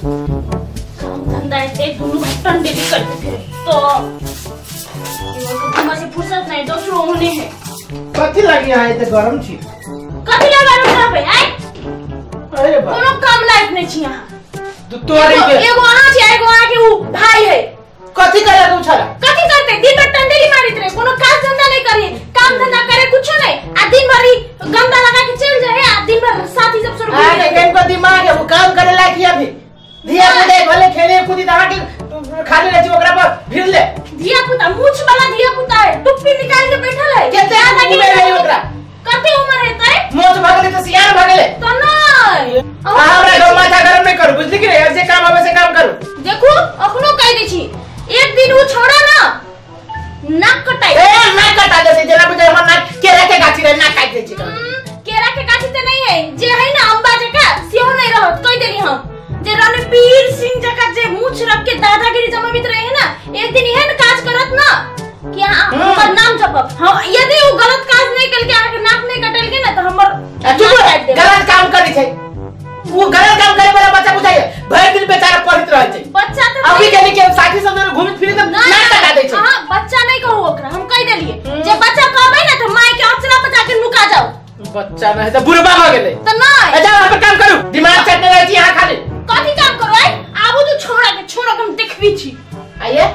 काम धंधा एते दुनू टंडे भी करते फिर तो तुम्हारे से फुर्सत नहीं दोसरो होने है। कथी लगी है एते गरम छी? कथी ला गरम रहबै आइ? अरे बा कोनो काम लायक नहीं छी यहाँ। तो तोरे के एगो अहाँ छी एगो अहाँ के उ भाई है। कथी करे तू छला? कथी करते दिन भर टंडेली मारित रहे, कोनो काज धंधा नहीं करी, काम धंधा करे कुछ नहीं आ दिन भर ही गंदा लगा के चल जाए आ दिन भर साथी सब शुरू आ के इनको दिमाग है वो काम करे लायक है अभी। धिया पुता भले खेले कूदी दहा के खाली रहे छी ओकरा पर भिड़ ले। धिया पुता मूछ वाला धिया पुता है, टुप्पी निकाल के बैठल है। केते उम्र है ओकरा? कते उम्र है तै? मोच भगले त सियान भगले तो नहीं। हमरा गांव माथा गरम नहीं करू बुझली कि नहीं? जे काम आवे से काम करू। देखू अखनो कह दै छी एक दिन उ छोड़ा ना नाक कटाई। ए नाक कटा दे छै जेना बुझै हमर नाक केरा के गाछी रहे नाक काट दे छै। केरा के गाछी त नहीं है जे है ना अंबा जका सेहो नहीं रहत कह देली हम। जे रणबीर सिंह जका जे मूछ रख के दादागिरी जमावित रहे है ना एक दिन एहन काज करत ना कि हमर नाम जपब। हां यदि उ गलत काज नहीं करके अहाँ के नाक नहीं कटल के ना त हमर गलत काम करै छै। वो गलत काम करे वाला बच्चा बुझाइए भर दिन बेचारा पढ़ित रहै छै बच्चा त अभी के के साथी सब घुमित फिरी त नाक कटा दै छै। हां बच्चा नहीं कहू ओकरा हम कह देलिए जे बच्चा कहबै ना त माई के अचरा पर जाके नुका जाओ। बच्चा नहीं त बुढ़बा भ गेलै त नहीं। जाओ अपन काम करू दिमाग चटने रहै छी यहाँ खाली। कथी काम करू आइ? आबू तू छोड़ा के छोड़ा के हम देखबी छी। आइए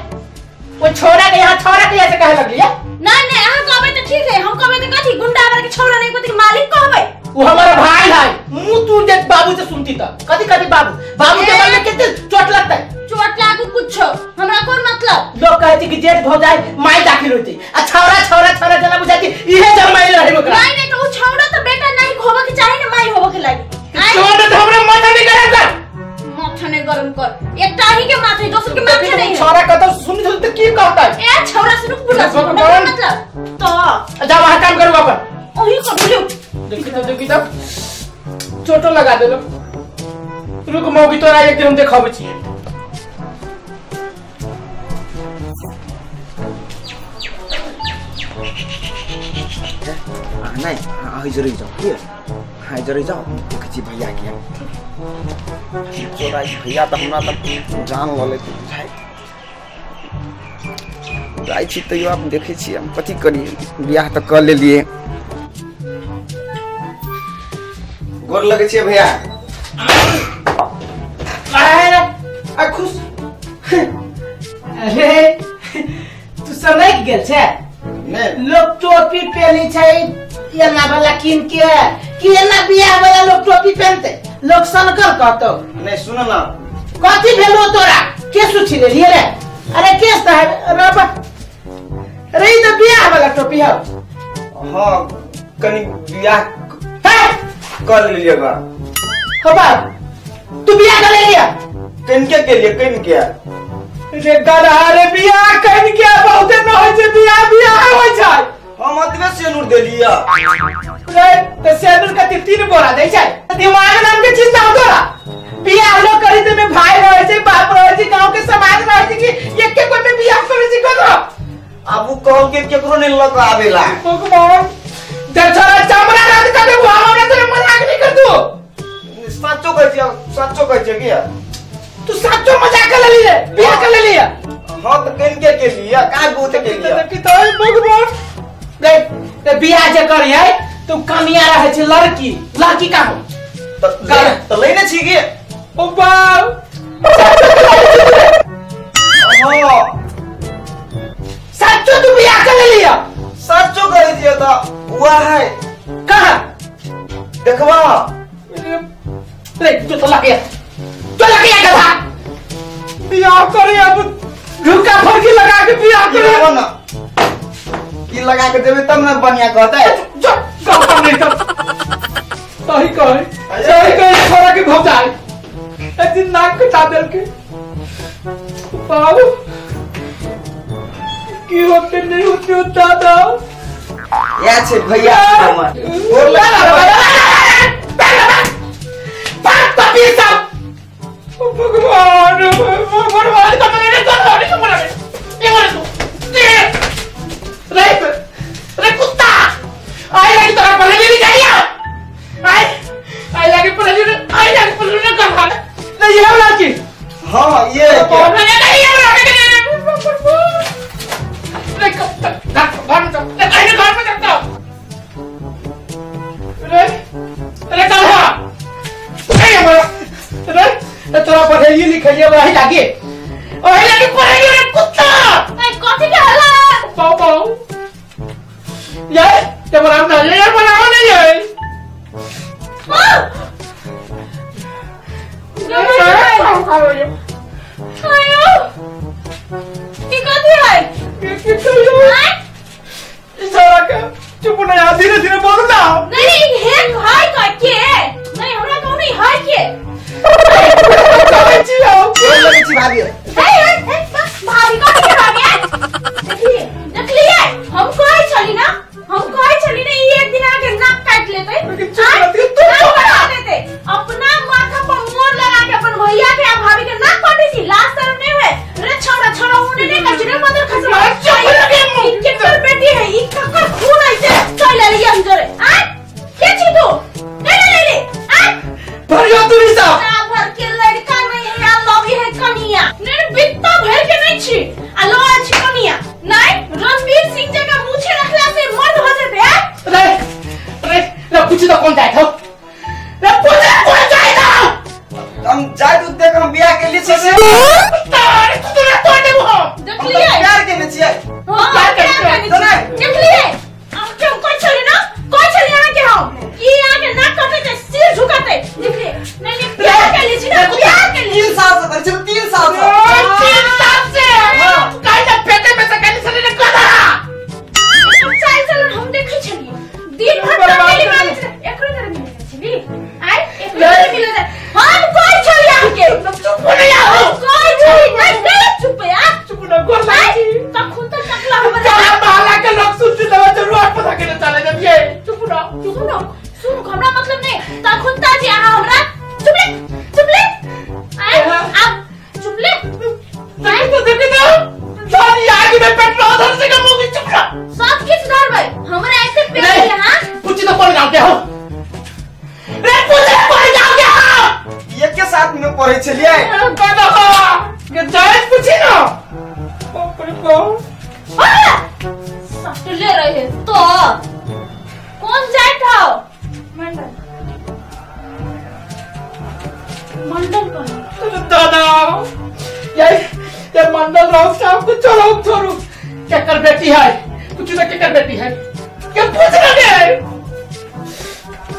वो छोड़ा के यहाँ छोड़ा के ऐसे कहे लगली है? नहीं नहीं अहाँ कहबै त ठीक है हम कहबै त कथी गुंडा वाला के छोड़ा नहीं कथी मालिक कहबै? वो हमारा भाई है मुंह तू जे बाबू से सुनती त कथी कथी बाबू बाबू के बारे में कितने चोट लगता है? चोट लागू कुछ हमरा कोन मतलब? लोग कहै छै कि जेठ भौजाई माई दाखिल होई छै आ छौरा छौरा छौरा जना बुझाई छै इहे जमाई रहे ओकरा। नहीं नहीं त उ छौरा त बेटा नहीं होबे के चाही ना माई होबे के लागी। छोड़ त हमरा माथा नहीं गरम कर। माथा नहीं गरम कर एकटा ही के माथे दोसर के माथे नहीं है। छौरा कहता सुन सुन त की कहता है? ए छौरा सुन बुला मतलब तो जा वहां काम करू अपन ओही को बोलू। देखी तो चोटो लगा देलो। रुक मौगी तोरा एक दिन हम देखाबै छी। नहीं अहीं जरूर जाओ की हाँ जरूर जाओ देखै छी भैया के तोरा भैया त हमरा त जान लऽ लेतै बुझाइ जाइ छी तैयो आब देखै छी हम कथी करी बियाह तऽ कऽ लेलियै। गोर लगै छियै भैया। आ खुश अरे तू सनक गेल छै? लोग टोपी पहनी छै एना वाला कीन के कि एना बियाह वाला लोग टोपी पहनते लोग सनकर कहतो। नहीं सुन ना कथी भेलो तोरा के सुछि लेलिए रे? अरे केस त है रबा अरे ई त बियाह वाला टोपी हौ। हां कनी बियाह कर लेलिए बा। हो बाप तू बियाह कर लेलिए? कनके के लिए कन के रे गधा रे बियाह कन के बहुते न होय छै बियाह बियाह होय छै। हम अतबे सेनुर देलिया रे त सेनुर कति 3 बोरा दै छै। दिमाग नाम के चीज ना तोरा बियाह लोग करी ते में भाई रहै छै बाप रहै छै गांव के समाज रहै छै कि एके कोई में बियाह करै छै ककरो। आब उ कहल के केकरो नहीं लग आवेला। भगवान जब छोरा चमड़ा रात कर देबो हमरा तोरे मजाक नहीं कर तू। साचो कहै छी साचो कहै छी की तू साचो मजाक कर लेली रे बियाह कर लेली? हां त कनके के लिए का गोते के लिए देखी तो भगवान रे ते बियाह जे करी है तू कनिया रहै छै लड़की लड़की का हो त लेने छी की? ओ बाप हां साचो तू बियाह कर लेली? साचो कहै छियै त हुआ है कहां देखबा रे तू तो लगे तो लगे गधा बियाह करे अब ढुका फरकी लगा के बियाह करे ना की लगा के देबे तब ना बढ़िया कहतै। जो गप नहीं तब सही कहे सही कहे छोरा के भौजाई एक दिन नाक कटा देल के बाबू की होते नहीं होते दादा या छै भैया हमर गोर लगा भगवान भगवान तो मैंने तो नहीं तो मरा ये मरे तू रे रे कुत्ता आई लगी तोरा पहले ले जाइया आई आई लगी पहले आई लगी पहले कर तो ये वाला की हां ये रे कब तक घर में चल कहीं घर में चलता रे रे काला ए हमारा रे तोरा पढ़ाई लिखाई वही लागे वही लागे पढ़ाई रे कुत्ता ए कथि के हल्ला पाओ पाओ यार ते बनाओ ना यार बनाओ नहीं यार आयो की कथि है इशारा के चुप ना यार धीरे धीरे बोलो ना नहीं हे भाई का के नहीं हमरा कहू नहीं है के कहै छी हम गोर लगै छी भाभी हे हे भाभी कथि के भाभी देखिए देखलिए हम कहै छली ना हम कहै छली ना ई एक दिन आके नाक काट लेतै तू बना देते अपना माथा पर मोर लगा के अपन भैया के आ भाभी के नाक काटे छी लास्ट शर्म नहीं है रे छोड़ा छोड़ा उने नहीं कचरे रे मदर खसरा ई केकर बेटी है ई ककर खून है से चल ले हम जोरे आ के छी तू ले ले ले आ भरियो तू सा भर के लड़का नहीं है आ लवी है कनिया नहीं बित्ता भर के नहीं छी आ लो छी कनिया नहीं रणवीर सिंह जका मुछे रखला से मर्द हो जेते आ रे रे रे पूछ तो कौन जाय थो रे पूछ कौन जाय था हम जाय तो देख हम बियाह के लिए छी से अरे तू तो तोड़ देबो हम देखलिए प्यार के ने छियै हां प्यार के देखलिए हम क्यों कोई छली ना कोई छली अहाँ के हम ई अहाँ के नाक कटे के सिर झुकाते देखिए नहीं नहीं प्यार के लिए छी ना प्यार के लिए 3 साल से करै 3 साल से 3 साल से काहे ना पेटे में से काहे छली ने कदा चाल चलन हम देखै छलिए दिन भर टंगेली मारे छली एकरो जरे मिले छली आइ एकरो जरे मिले हम कोई छली अहाँ के चुप नहीं आओ कोई छली नहीं नहीं चुप यार चुप ना गोर लागै छी तखन तो टकला हमर चला बहला के लोग सुनते तब जरूर पता के चले जबिए चुप ना सुनो सुन हमरा मतलब नहीं तखन ता जी अहाँ हमरा चुप ले चुप ले आइ आप चुप ले नहीं तो देखी तो सारी आग में पेट्रोल धर से कमोगी चुप ना सब किछ धरबै हमरा ऐसे प्यार है हां पूछी तो कौन गांव के हो रे पूछ कौन गांव के हो एक के साथ में पढ़ै छलियै कदा के जाय पूछी ना बाप रे बाप सटले रहे तो कौन जात हो मंडल मंडल कौन दादा ये मंडल राव साहब को छोड़ो छोड़ो क्या कर बेटी है कुछ ना क्या कर बेटी है क्या पूछ रहे हैं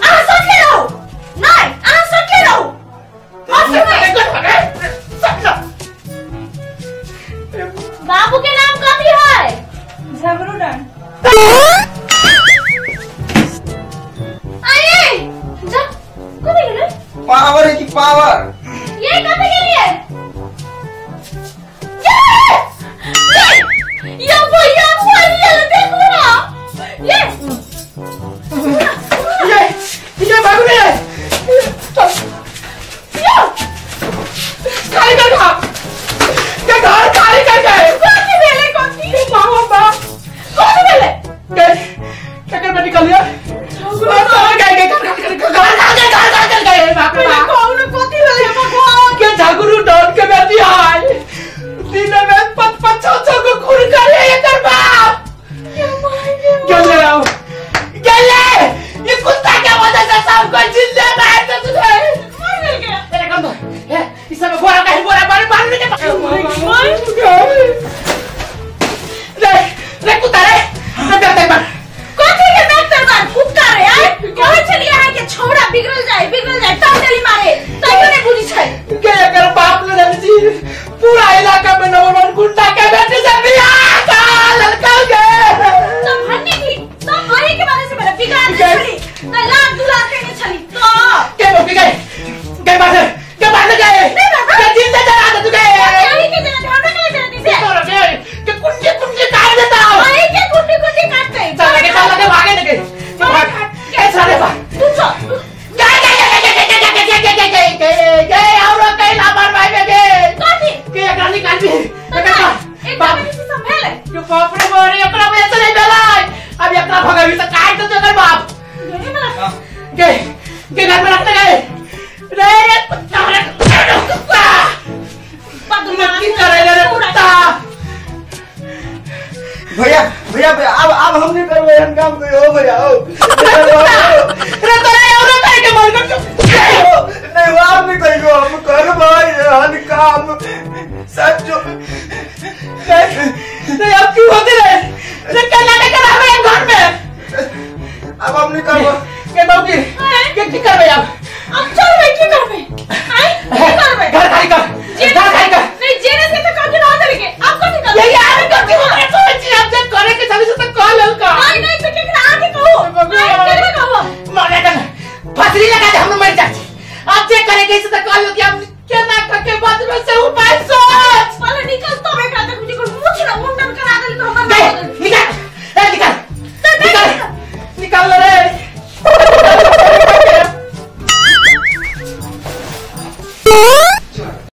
आ सटले रहो नहीं आ सटले रहो बाबू के नाम कथी है झगड़ू डांड आये जा कथी गेलै पावर है कि पावर ये कथी गेलिए ये भैया भैया देखो ना ये ये बाबू ने चल खाली कर खा के घर खाली कर गए कथी भेलै कथी बाबा बा कथी भेलै के के कर बेटी कलिया गए गए घर खाली कर घर खाली घर खाली कर गए बाप रे बाप कौन कथी भेलै भगवान के झगड़ू डॉन के बेटी आय दिन में पत पत छो छो को खून करे एकर बाप गेले आओ गेले ये कुत्ता के वजह से सबको जिंदा मार दे तुझे मर गेल के तेरे कम दो ए इस समय गोरा का गोरा मार मार के रे रे कुत्ता रे रे बेटा मार कथी के डॉक्टर बार कुत्ता रे आय कहै छलियै अहाँ के छौड़ा बिगड़ल जाय तब देली मारे तैयो नै बुझै छै के एकर बाप ले जाने छी पूरा इलाका में नंबर 1 गुंडा के बेटे से बियाह का लड़का के सब भन्ने की सब वही के वजह से मेरा बिगाड़ दे छली त लाख दुलार केने छली तो के बोकी गए गए बाहर के बाहर गए के जिंदा जला दे तू गए यही के जना हमरा के जना दिसे तोरा के के कुंडी कुंडी काट देता वही के कुंडी कुंडी काटते चला के चला के भागे लगे भाग के सारे भाग तू चल गए गए गए गए गए गए गए गए गए गए और कई लापर भाई में गए कथी के एकरा निकाल भी एक बाप बाप हो जाओ।